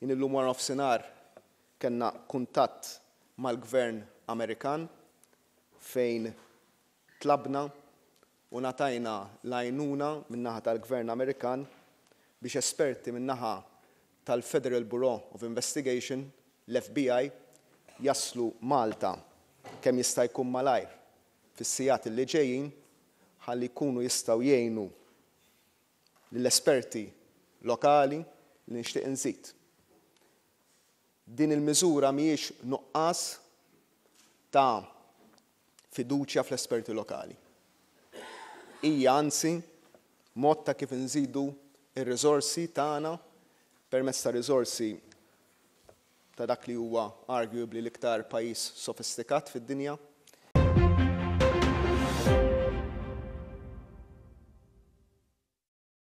Jien illum wara nofsinhar kellna kuntatt mal-Gvern Amerikan fejn tlabna u ngħatajna l-għajnuna min-naħa tal-Gvern Amerikan biex esperti min-naħa tal-Federal Bureau of Investigation, l-FBI, jaslu Malta kemm jista' jkun malajr fis-sigħat li ġejjin ħalli jkunu jistgħu jgħinu lill-esperti lokali li nixtieq inżid. Din il-miżura mhijiex nuqqas ta' fiduċja fl-esperti lokali. Hija anzi mod ta' kif inżidu ir-riżorsi tagħna permezz ta' riżorsi ta' dak li huwa arguably l-iktar pajjiż sofistikat fid-dinja.